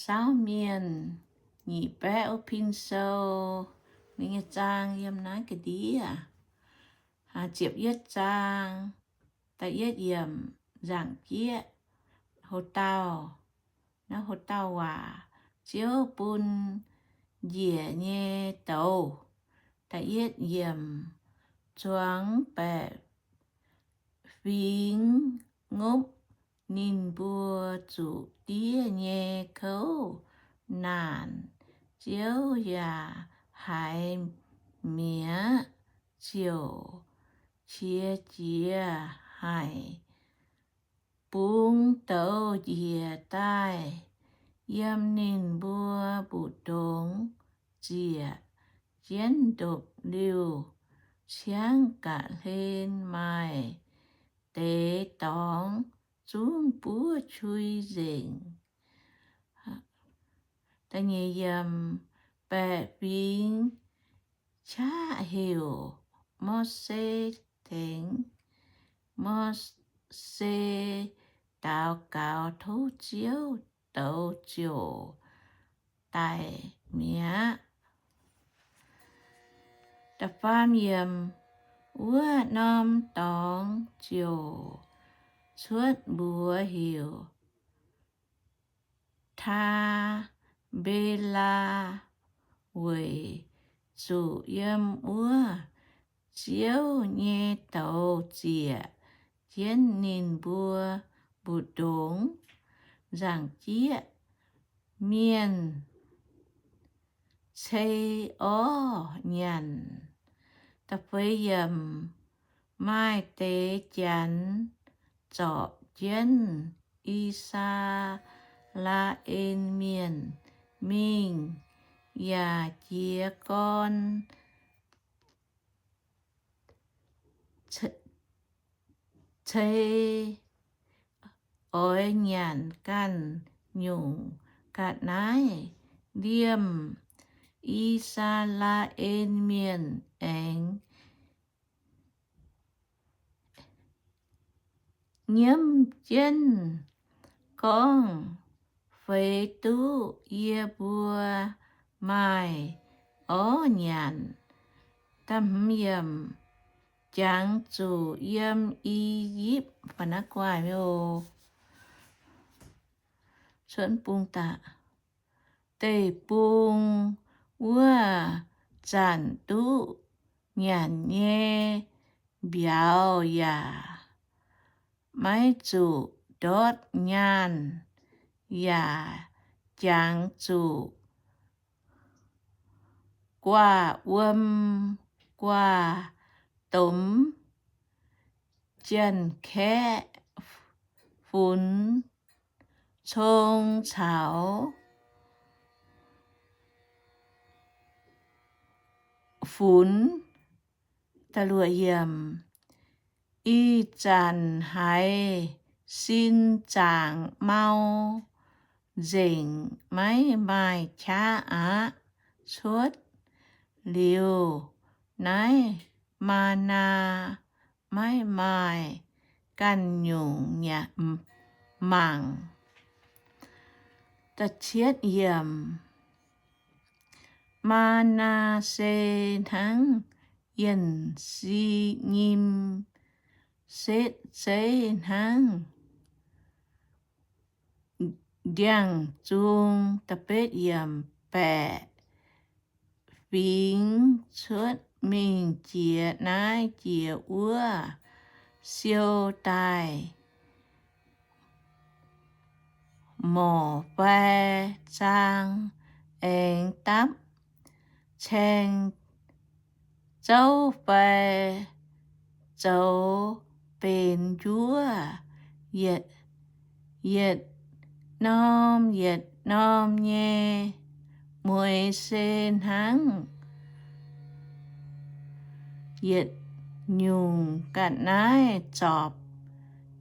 Saauv Mienh nyic baeqv wuov pin sou, ninh nyei zaang yiem naaiv ga'ndiev. Ziepc yietv zaang, da'yietv yiemc, nzaangc jieqv, ho dauh, naaiv ho dauh waac, Ziouv bun njiec nyei douz. Da'yietv yiemc, zuangx baeqc fingx ngopv ninh mbuo zuqc diev nyei kouv naanc, Ziouv yaac haiz mi'aqv, ziouc qiex jiez haic, bungx douz njiec daaih yiem ninh mbuo mbu'ndongx ziec jienv ndopv-liuh ciangv ga'hlen maaih deix dorngx zungv buov qui nzengc. Baeqc fingx qaqv heuc Mose tengx. Mose daux gaux tov Ziouv, douz ziouc daic mi'aqv. Da'faam yiemc, wuov norm dorngx ziouc cuotv mbuox heuc Taa^mbe^laa, weic zuqc yiem wuov Ziouv nyei douz ziec jienv ninh mbuo mbu'ndongx nzaangc jieqv mienh cei orv nyanc. Da'feix yiemc, maaih deix Janx zorpc jienv I^saa^laa^en Mienh mingh yaac jiez gorn cei oix nyanc ganh nyungc ga'naaiv. Liemh I^saa^laa^en Mienh aengx nyiemv jienv gorngv, Feix duqv yie mbuo maaih orv nyanc. Jangx zuqc yiem I^yipv, deic-bung wuov zanc duqv nyanc nyei mbiauz yaac maiv zuqc ndortv nyaanh, yaac jangx zuqc guaav wuom, guaav domh, jien-kaeqv, funx, cong caux funx. Ih zanc haiz sin zaangc mau nzengc, maiv maaih qaqv aqv. Cuotv liuz naaiv, maa^naa maiv maaih ganh nyungc mangc. Maa^naa^se hnangv yienh si nyim, setv zeiv hnangv ndiangx-zung. Baeqc fingx cuotv mingh jiex naaiv jiex wuov, siou daaih morc fai zaang, aengx dapv caeng zouv fai zoux benx njuov, yietc norm yietc norm nyei mueix se hnangv yietc nyungc ga'naaiv zorpc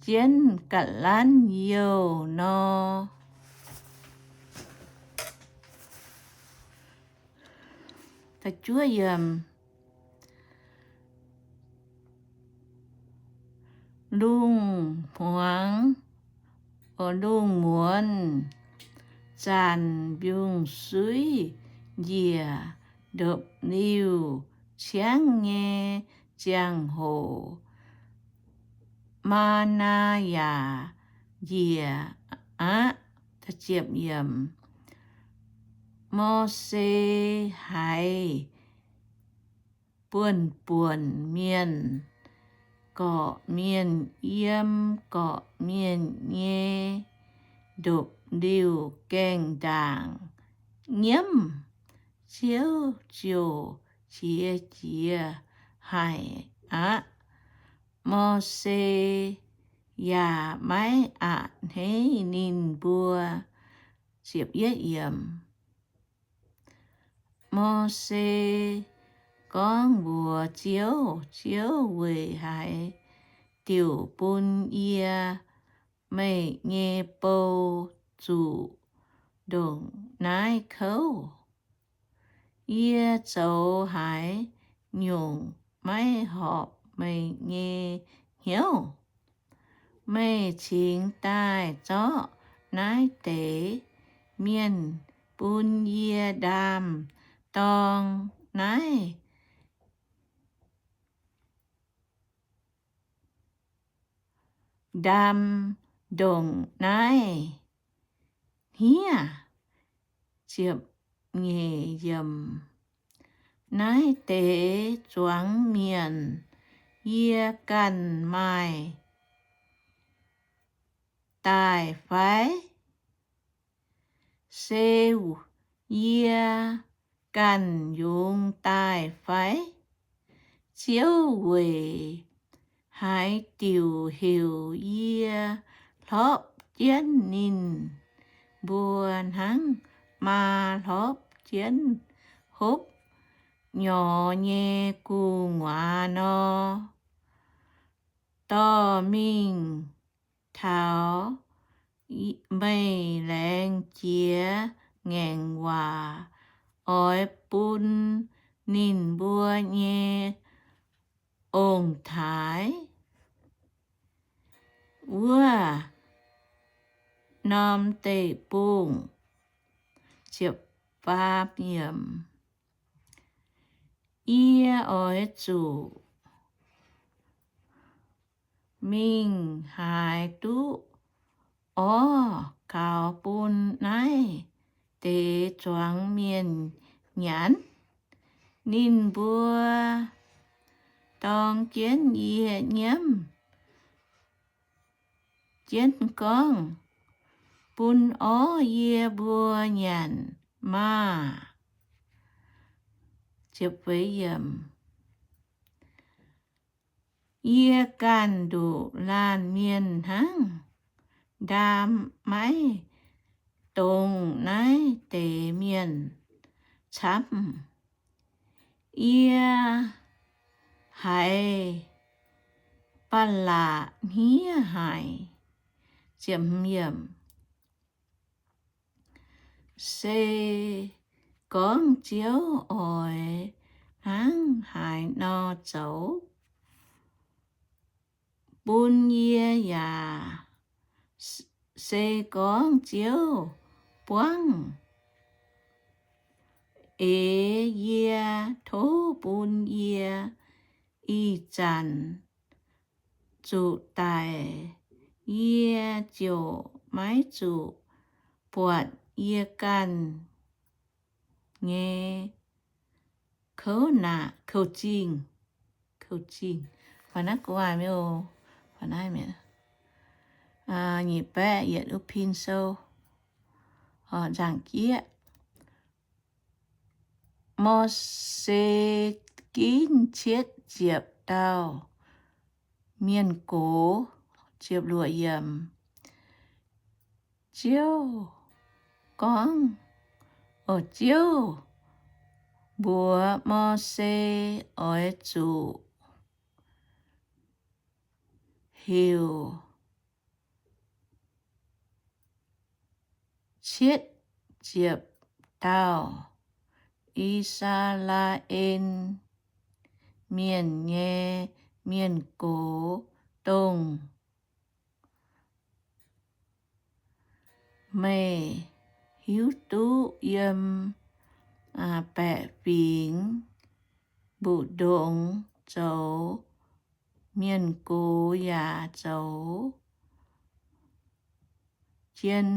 jienv ga'lanv youh nor. Lungh hmuangx, lungh muonz, Zanc mbiungc-suiv njiec ndopv-liuh ciangv nyei ziangh hoc, maa^naa yaac njiec aqv. Mose haiz buonv-buonc mienh gorqv-mienh yiem gorqv-mienh nyei ndopv-liuh gaengh ndaangc nyiemv, Ziouv ziouc qiex jiez haic aqv. Mose yaac maiv a'hneiv ninh mbuo. Mose gorngv mbuox Ziouv, Ziouv, weic haaix diuc bun yie, meih nyei bou, zuqc ndongc naaiv kouv? Yie zoux haaix nyungc maiv horpc meih nyei hnyouv? Meih cingx daaih zorqv naaiv deix mienh bun yie ndaam-dorng naaiv, ndaam ndongc naaiv hniev. Naaiv deix zuangx mienh yie ganh maaih daaih fai? Se yie ganh yungz daaih fai? Ziouv weic haaix diuc heuc yie hlorpv jienv ninh mbuo hnangv maa hlorpv jienv hopv nyorx nyei gu'nguaaz nor? Dorh mingh taux meih laengz jiex ngaengc waac oix bun ninh mbuo nyei ong-taaix wuov norm deic-bung. Yie oix zuqc mingh haaix duqv orv kaux bun naaiv deix zuangx mienh nyanc? Ninh mbuo dorng jienv yie nyiemv jienv gorngv, Bun orv yie mbuo nyanc maah! Yie ganh nduqc laanh mienh hnangv, ndaam maiv dongz naaiv deix mienh camv. Yie haiz ba'laqc hniev haic. Se gorngv Ziouv oix hnangv haaix nor zoux bun yie yaac, se gorngv Ziouv buangv eix yie, tov bun yie ih zanc zuqc daic, yie ziouc maiv zuqc buatc yie ganh nyei kouv naaqc, kouv-zingh, kouv-zingh. Nyic baeqv yietc wuov pin sou, nzangc jieqv. Mose ginv cietv ziepc dauh mienh gox. Ziouv gorngv, Ziouv mbuox Mose, Oix zuqc heuc cietv ziepc dauh I^saa^laa^en Mienh nyei mienh gox, dongh meih hiuv duqv yiem baeqc fingx, mbu'ndongx zoux, mienh gox yaac zoux. Jien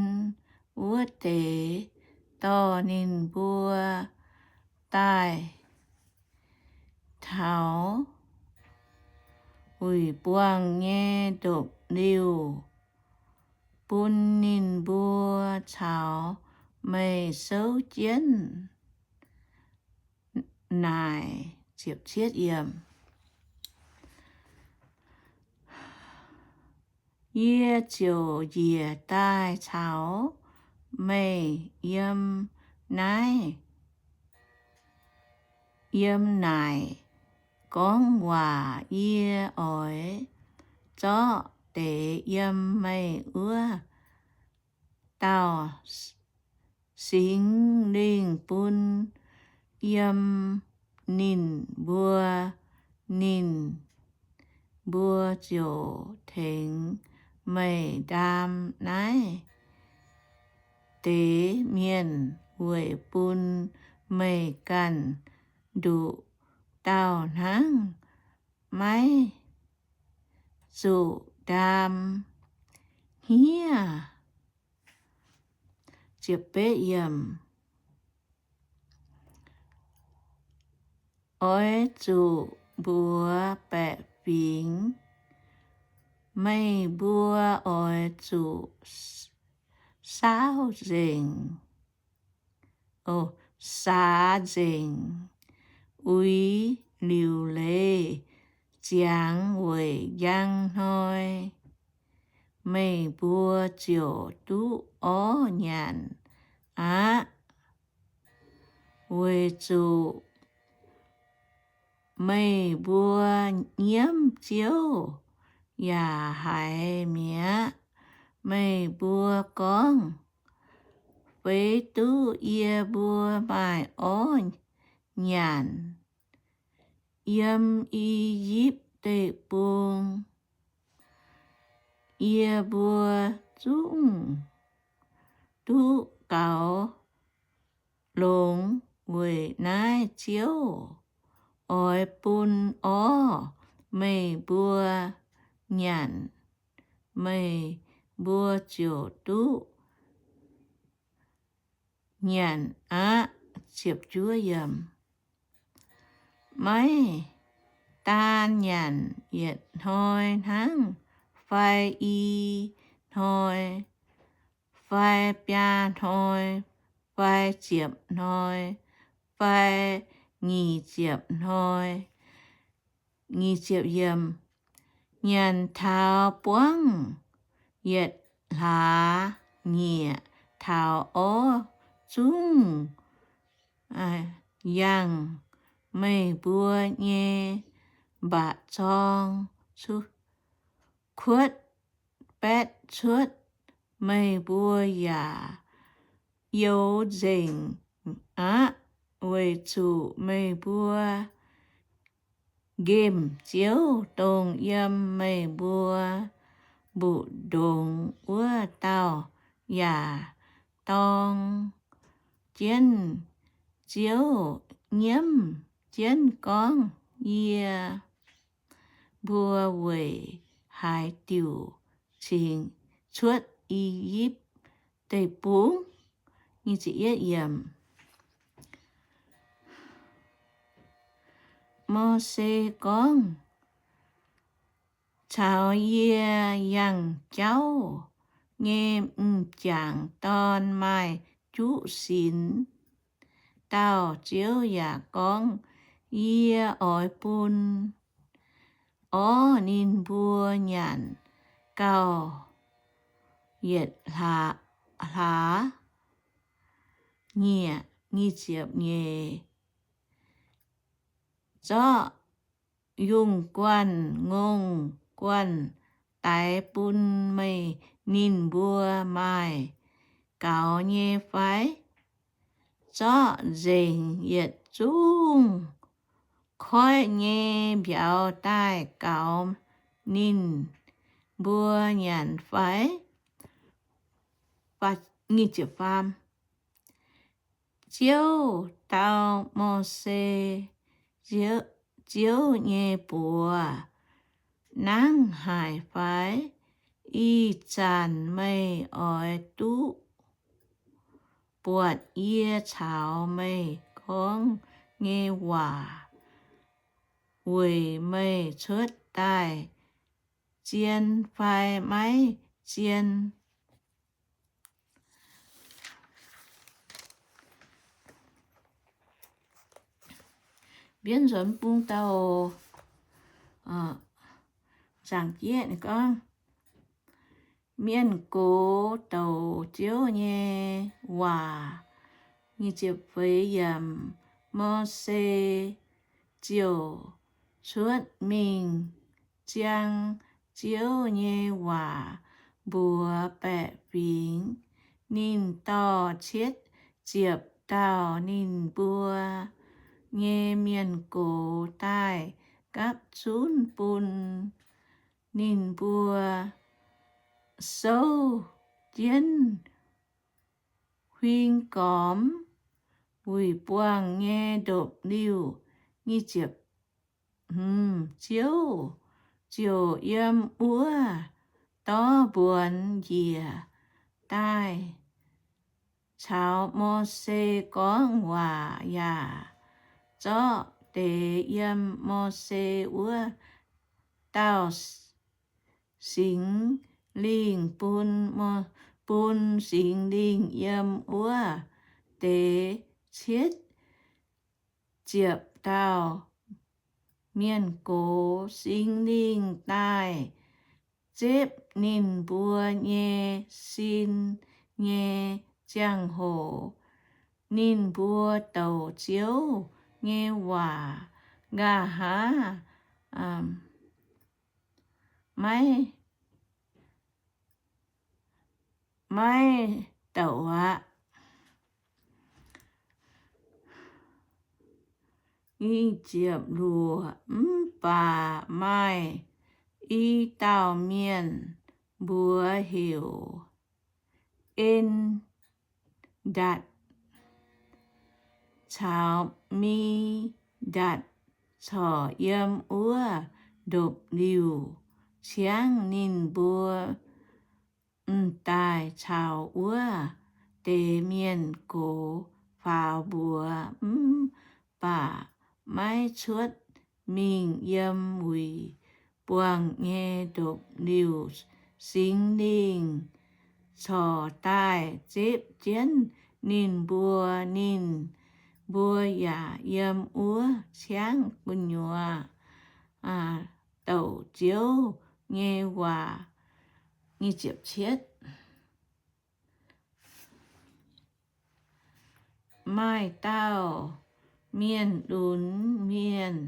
wuov deix dorh ninh mbuo daaih taux wuic buangh nyei ndopv-liuh, bun ninh mbuo caux meih souv jienv naaic. Yie ziouc njiec daaih caux meih yiem naaiv, yiem naaic gorngv waac. Yie oix zorqv deix yiem meih wuov dauh Singx Lingh bun yiem ninh mbuo, ninh mbuo ziouc tengx meih ndaam naaiv deix mienh weic bun meih ganh nduqc dauh hnangv, maiv zuqc ndaam hniev. Oix zuqc mbuox baeqc fingx, meih mbuo oix zuqc saauv nzengc, saax nzengc, uix liuc leiz ziangx weic njang hnoi meih mbuo ziouc duqv orv nyanc aqv. Weic zuqc meih mbuo nyiemv Ziouv yaac haiz mi'aqv. Meih mbuo gorngv, feix duqv yie mbuo maaih orv nyanc. Yiem I^yipv Deic-Bung yie mbuo zungv duqv gaux longx. Weic naaiv Ziouv oix bun orv meih mbuo nyanc, meih mbuo ziouc duqv nyanc aqv. Maiv daan nyanc yietc hnoi hnangv, fai i hnoi, fai biaa hnoi, fai ziepc hnoi, fai nyic ziepc hnoi. Nyanc taux buangv yietc hlaax nyieqc taux orv zungv yangh meih mbuo nyei mba'zorng kuotv baetv cuotv, meih mbuo yaac youx nzengc aqv, weic zuqc meih mbuo nqemh Ziouv, dongh yiem meih mbuo mbu'ndongx wuov dauh yaac dorng jienv Ziouv, nyiemv jienv gorngv, Yie mbuo weic haaix diuc cingx cuotv I^yipv Deic-Bung? Mose gorngv, Caux yie yangh jauv nyei m'jangc dorn maaih juqv sinx dauh. Ziouv yaac gorngv, Yie oix bun orv ninh mbuo nyanc gauh yietc hlaax nyieqc. Nyic ziepc nyeic, zorqv yungh guanh ngongh guanh daix bun meih ninh mbuo maaih gaux nyei fai? Zorqv nzengc yietc zungv koiv nyei mbiauz daaih gaux ninh mbuo nyanc fai? Ziouv dau Mose, Ziouv nyei buoz, Nangv haic fai? Ih zanc meih oix duqv buatc yie caux meih gorngv nyei waac, weic meih cuotv daaih zien fai maiv zien. Mbienv nzuonx bung dauh zaangc jieqv gorngv, mienh gox douc Ziouv nyei waac. Feix yiemc, Mose ziouc cuotv mingh ziang Ziouv nyei waac mbuox baeqc fingx. Ninh dorh cietv ziepc dauh ninh mbuo nyei mienh gox daaih gapv zunv bun ninh mbuo souv jienv huing gormx wuic buangh nyei ndopv-liuh. Ziouv ziouc yiem wuov dorv mbuonx njiec daaih caux Mose gorngv waac yaac zorqv deix yiem Mose wuov dauh Singx Lingh bun, bun Singx Lingh yiem wuov deix cietv ziepc dauh mienh gox. Singx Lingh daaih zepv ninh mbuo nyei sin nyei ziangh hoc, ninh mbuo douc Ziouv nyei waac nqa'haav maiv, maiv douc aqv. Mv baac maaih i dauh mienh mbuox heuc En ndatc caux Mi ndatc corc yiem wuov ndopv-liuh ciangv ninh mbuo m'daaih caux wuov deix mienh gox faaux mbuox mv baac maiv cuotv mingh yiem wuic buangh nyei ndopv-liuh. Singx Lingh corc daaih zipv jienv ninh mbuo. Ninh mbuo yaac yiem wuov ciangv gu'nyuoz douc Ziouv nyei waac. Maaih dauh mienh lunx mienh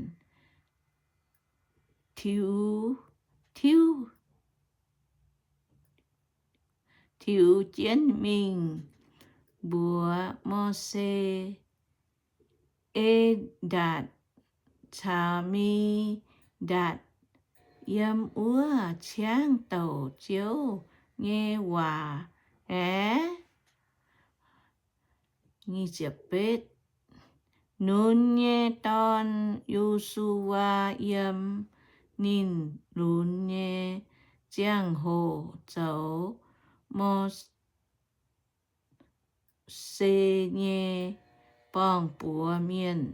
tiux, tiux, tiux jienv mingh mbuox Mose, En ndatc caux Mi ndatc yiem wuov ciangv douc Ziouv nyei waac aeqv? Nunc nyei dorn, Yo^su^waa, yiem ninh lunx nyei ziangh hoc zoux Mose nyei borng-buoz mienh.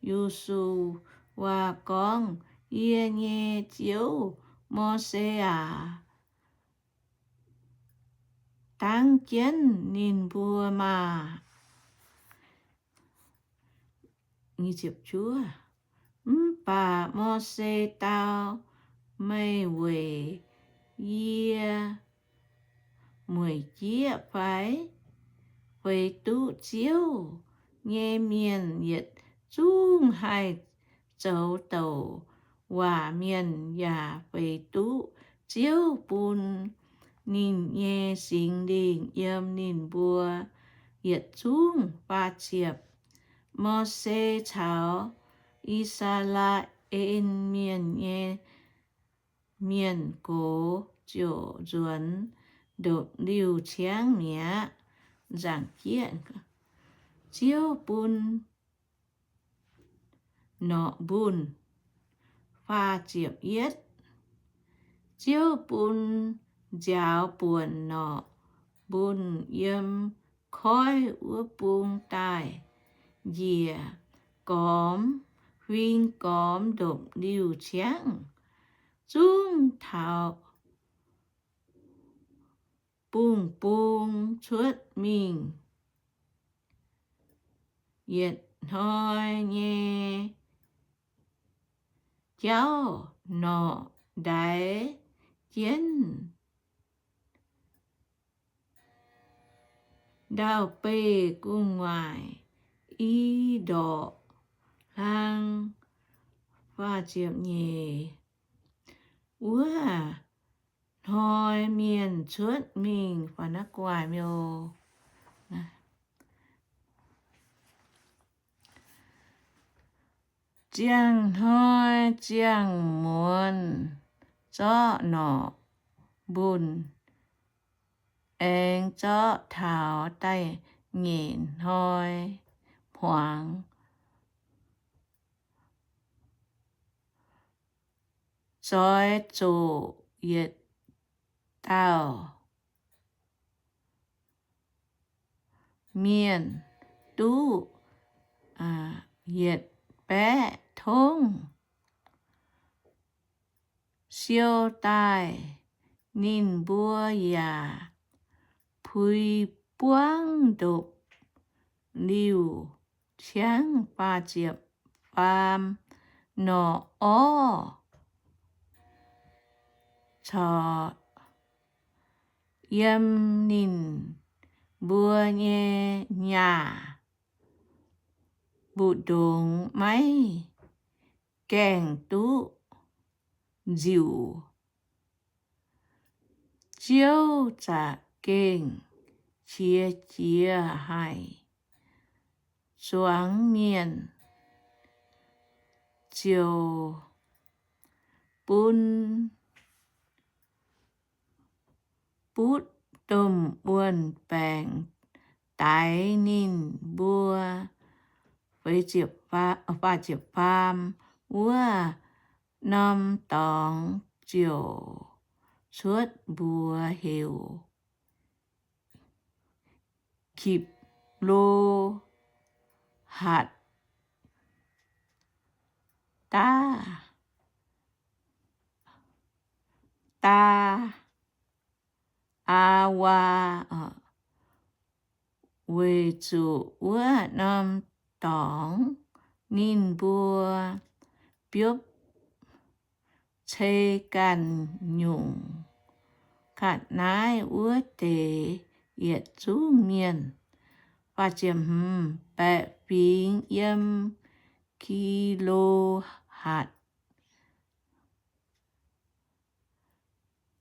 Yo^su^waa gorngv, Yie nyei ziouv, Mose aac, dangv jienv ninh mbuo maah! Mv baac Mose dau, Meih weic yie mueic jieqv fai? Feix duqv Ziouv nyei mienh yietc zungv haih zoux douc waac mienh, yaac feix duqv Ziouv bun ninh nyei Singx Lingh yiem ninh mbuo yietc zungv. Faah ziepc, Mose caux I^saa^laa^en Mienh nyei mienh gox ziouc nzuonx ndopv-liuh ciangv mi'aqv. Nzaangc jieqv, Ziouv bun norqc mbunh. Faah ziepc yietv. Ziouv bun nziaaux buonc norqc mbunh yiem koiv wuov bung daaih njiec gormx, huing gormx ndopv-liuh ciangv, zungv taux bung-bung cuotv mingh. Yietc hnoi nyei jauv norqc ndaix jienv ndau-beih gu'nguaaic i ndorqc hlang. Faah ziepc nyeic. Wuov hnoi mienh cuotv mingh, faaux naaiv gu'nguaaic mi'aqv. Ziangh hnoi ziangh muonz zorqv norqc mbunh, aengx zorqv taux da'nyeic hnoi hmuangx, zoix zuqc yietc dauh mienh duqv yietc baeqv tongv. Siou daaih ninh mbuo yaac puix buangv ndopv-liuh ciangv. Faah ziepc faam. Norqc orv corc yiem ninh mbuo nyei nyaah mbu'ndongx maiv gaengh duqv nziuc. Ziouv za'gengh qiex jiez haic zuangx mienh, ziouc bun butv domh wuon-baengc daix ninh mbuo. Faah ziepc faam. Wuov norm dorngx ziouc cuotv mbuox heuc Kipc^lo^hatc Daa, Daa, Aa Waa, weic zuqc wuov norm dorngx ninh mbuo biopv cei ganh nyungc. Ga'naaiv wuov deix yietc zungv mienh, baeqc fingx yiem Ki^lo^hatc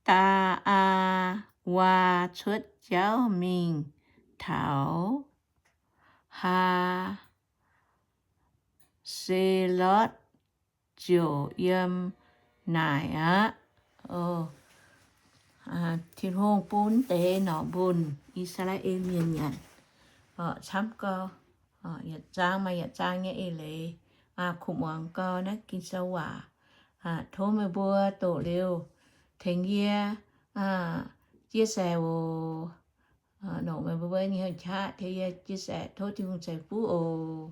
Daa, Aa Waa cuotv jauv mingh taux Haa^se^lotv ziouc yiem naaic aqv. Tin-Hungh bun deix norqc mbunh I^saa^laa^en Mienh nyanc camv gau. Yietc zaang maaih yietc zaang nyei eix leiz kuv muangx gau naaiv Ging-Sou waac. Tov meih mbuo doqc liuz tengx yie chia sẻ oc. Longc meih mbuo nyei hnyouv qaqv tengx yie chia sẻ. Tov Tin-Hungh ceix fuqv oc.